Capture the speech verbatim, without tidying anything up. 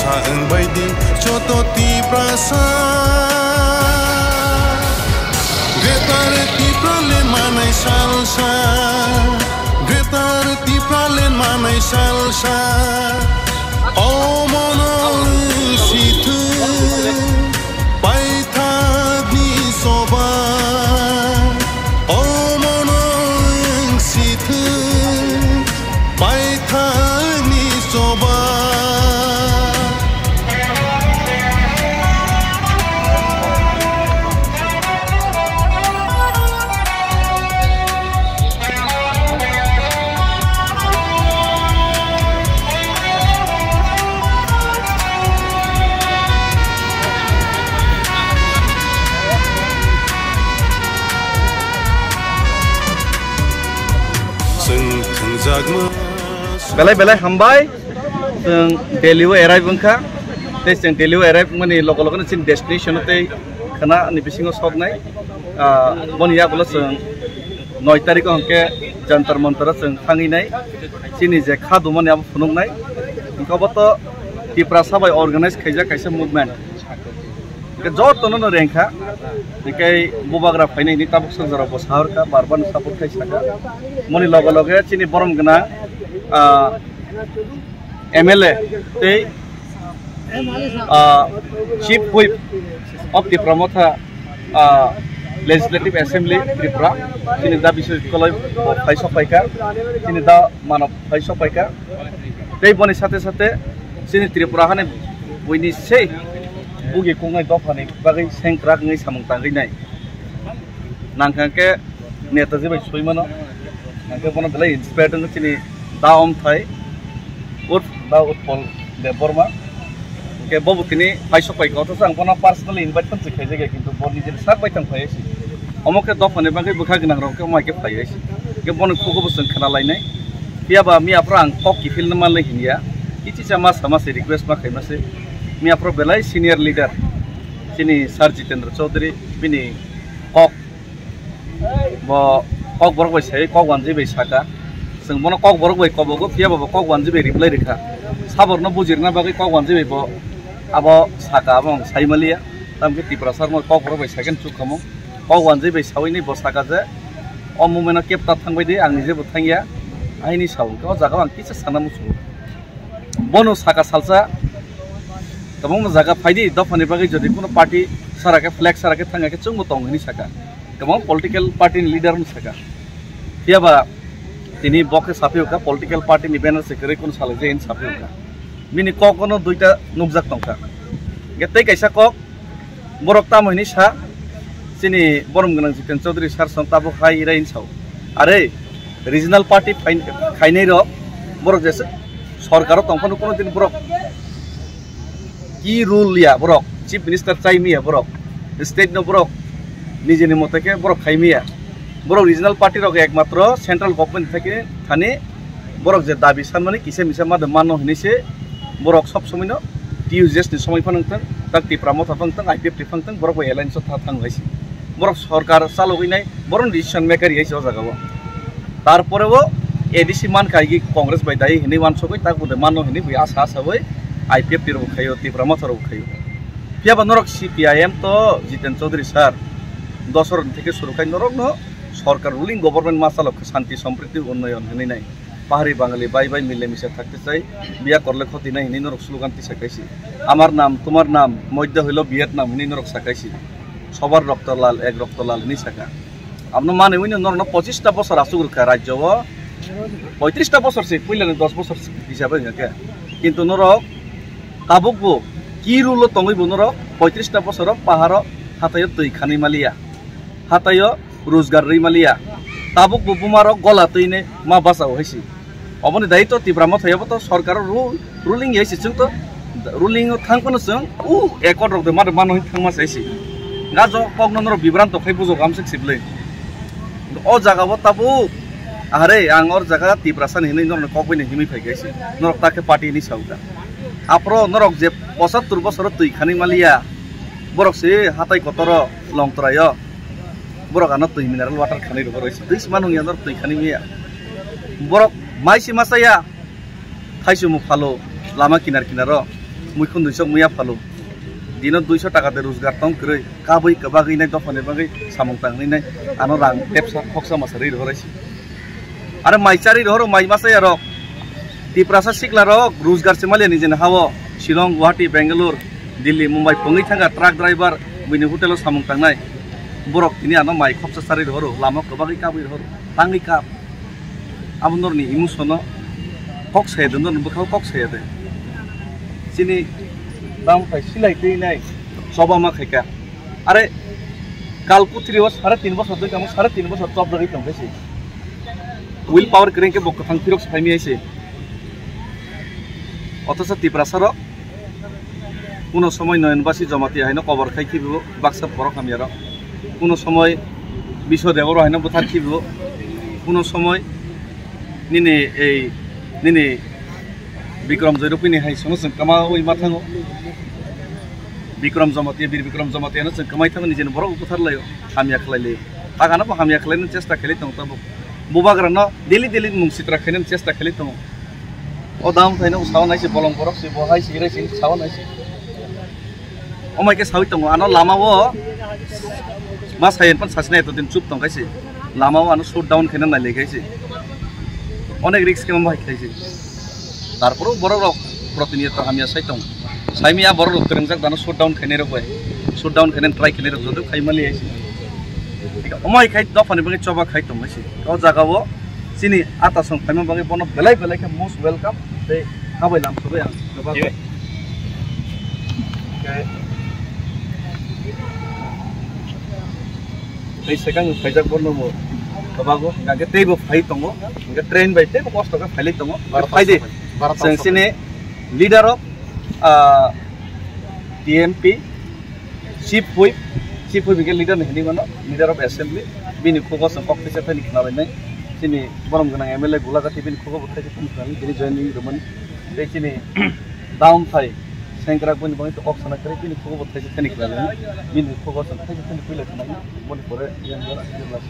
Wngbaidi joto Tiprasa, Greater Tipraland manai salsa, Greater Tipraland manai salsa, omono wng sithwng paithakni choba, omono wng sithwng paithakni choba. Chwng thwngjak. Belai belai hambai. Chwng Delhi o arrive wngkha. Tei chwng Delhi o arrive wngmani logo logo no chini destination o tei khana ni bisingo soknai. Ah, boni yagulo chwng noi tarikh o hwnkhe Jantar Mantar o chwng thangwi nai. Chini je kha dumani abo phunuknai. Hwnkhe obo to Tiprasa bai organize khaijak kaisa movement. Hwnkhe jotono no rengkha. Hwnkhe bubagra phainai hwnwi tabuk swngjorok bo sahorkha, bar bar no support khai saka. Moni loge loge chini borom gwnang, ah, M L A tei, ah, Chief Whip of Tipra Motha, ah, Legislative Assembly Tripura, chini da Biswajit Koloi bo phai sok phaikha, chini da Manob phai sok phaikha. Tei boni sate sate chini Tripura hani buini sei bugi kungnai dophani bagwi sengkrak wngwi samung tangwi nai. Nangkha khe Netaji bai sui mano. Hwnkhe bono belai inspired wngkha chini da Omthai, urf da Utpal Debbarma. Hwnkhe bobo tini paisok pai kha, othocho ang bono personally invite phano se khaijak ya, kintu bo nijeni sak bai thang phai si. Omo khe dophani bagwi bwkha gwnang rok khe omo hai khe phai si. Hwnkhe bono khugo bo chwng khna lainai. Phiya ba miya phuru ang kok kiphil nw manlai hinya. Kichisa ma sama se request ma khaima se. Miya phuru belai senior leader chini Sir Jitendra Chaudhary bini kok Bo kok borok bai sai kok wanjwi bai saka. Chwng bono kok borok bai kobogo, phiya ba bo kok wanjwi bai reply rikha. Saborno bujirna bagwi kok wanjwi bai bo abo saka, abo ang sai maliya. Tamkhe Tiprasa rokno kok borok bai sai khe chukhamung. Kok wanjwi bai sawini bo saka je, "O movement-o kepta thangbai di, ang nije bo thangya," aini sao. Hwnkhe o jaga o ang kisa sana muchungo. Bono saka salsa kwbangma jaga phaidi, dophani bagwi jodi kuno party sara khe, flag sara khe thangya khe chwngbo tongo hinwi saka. Kwbang political party ni leader no saka. Phiya ba tini bo khe saphiyokha, political party ni banner se kwrwi kuno salai je hinwi saphiyokha. Bini kok no duita nukjak tongkha. Hwnkhe tei kaisa kok, borok tamo hinwi sa, chini borom gwnang Jiten Chaudhary sir song tabuk hai irai hinwi sao. Are, regional party phai-, khainai rok, borok je sorkar o tongphano kuno din borok ki rule ya borok, chief minister chai maya borok, state no borok nijeni mote khe borok khai maya. Borok regional party rok ekmatro central government theke thani borok je dabi sanmani kisa misa ma de mano hinwi se borok sob somoi no T U J S ni somoi phano wngthang, tak Tipra Motha phano wngthang, I P F T phano wngthang, borok bai alliance o tha-, thang hai se. Borok sorkar chalogwi nai, borok decision maker hai se o jaga o. Tarpore o A D C man kai gi Congress bai dai hinwi wansugwi tak bude mano hinwi bui asa asa bai I P F T rok khaio, Tipra Motha rok khaio. Phiya ba norok C P I M to Jiten Chaudhary sir dosor theke suru khai norok no sorkar ruling government ma chalok kha shanti sompriti unnoyon hinwi nai. Pahari Bangali bai bai mile misa thakte chai, biya korle khoti nai hinwi norok slogan tisa kaisi. Amar nam, tumar nam, moidya hoilo Vietnam hinwi norok sakaisi. Sobar rokto lal, ek rokto lal hinwi saka. Abno manwi wino norokno pochista bosor asuk rwkha rajyo o. Poitrista bosor se, puilani dos bosor se hisabe wngkha khe. Kintu norok tabuk bo ki rule o tongwi bo norok poitrista bosor o paharo hathaio twi khanwi maliya. Hathaio rojgar rwi maliya. Tabuk bo bumarok gola twini ma bachao hai se. Oboni daitw Tipra Motha yabo to sorkar ru-, ruling hai se chwng to ruling o thang phano chwng u accord rok de ma de mano thangma sai se. Gajo kokno norok bibranto khai bujok amsik siblai. O jaga bo tabuk ahare ang or jaga Tiprasa ni hinwi norok kok bai ni himwi phai khai se. Norok ta khe party ni sauda. Apro norok je pochattor bosoro twi khani maliya. Borok se hatai kotoro Longtrai o. Borok ano twi mineral water khanwi rwgwi rw se. Twi se manung ya norok twi khani maya. Borok mai se ma chaya. Thaichung phalo lama kinar kinaro. Muikhun duisok muya phalu. Dino duiso taka de rojgar tong kwrwi. Kabui kwbagwi nai dophani bagwi samung tangwi nai. Ano rang tepsa khoksa masa rwi rohor hai se. Are mai chari rohoro mai masa ya rok. Tiprasa sikla rok rojgar se maliya nijeni hao. Shillong, Guwahati, Bangalore, Delhi, Mumbai pongwi thangkha truck driver buini hotel o samung tangnai. Borok tini ano mai khoksa chari rohoro. Lama kwbagwi kabui rohoro. Tangwi kap. Abo norni emotion no kok saya de, norni bwkhao kok saya de. Chini dam khai silai twi nai choba ma khaika. Are kal puthri o sare tin bosor doi kamo sare tin bosor chob jagwi tong khe se. Will power kwrwi khe bo kwthang phirok se phaimi hai se. Othocho Tiprasa rok kuno somoi Noyon Basi Jamatia haino kobor khai khibibo baksa borok hamya rok. Kuno somoi Biswa Deboro haino buthar khibibo. Kuno somoi nini ei nini Bikram Joy Rupini hai sono chwng kwmawi ma thango. Bikram Jamatia, Bir Bikram Jamatia no chwng kwmai thango, nijeni borok buthar laio, hamya khlai laio. Tagano bo hamya khlaina chesta khlai tongo tabuk. Bubagra no daily daily mung sitra khlaina chesta khlai tongo. O dam thaino sawa nai se bolong borok se bo hai se rai se sawa nai se. Omai khe sawi tongo, ano lama o ma sayen pan sasina eto din chup tong khaise. Lama o ano shut down khaina nai lai khaise. Onek risk khe ma bai khaise. Tarporo borok rok protiniyot hamya sai tong. Saimi a borok rok twrwngjak dano shut down khainai rok bai. Shut down khainai try khainai rok joto khai mali hai se. Omai khai dophani bagwi choba khai tong khaise. O jaga o chini ata song phaima bagwi bono belai belai khe most welcome tei habai lam subai ang. Kwbang. Ye. Khe tei swkang phaijak bono bo kwbago, hwnkhe teibo phai tongo, hwnkhe train bai teibo kosto khe phailai tongo. Baro phai di. Baro chwng sini leader of, ah, T M P, Chief Whip, Chief Whip hwnkhe leader ni hinwi mano, leader of assembly, bini khugo chwng kok kisa thani khna lainai, chini borom gwnang M L A Gulagati bini khugo bo thani khna lainai, bini joining rwmani, tei chini down thai, sengkrak bini bagwi kok sana kwrwi, bini khugo bo thani khna lainai, bini khugo chwng thani puila khna lainai, boni pore yang jora, yang jora.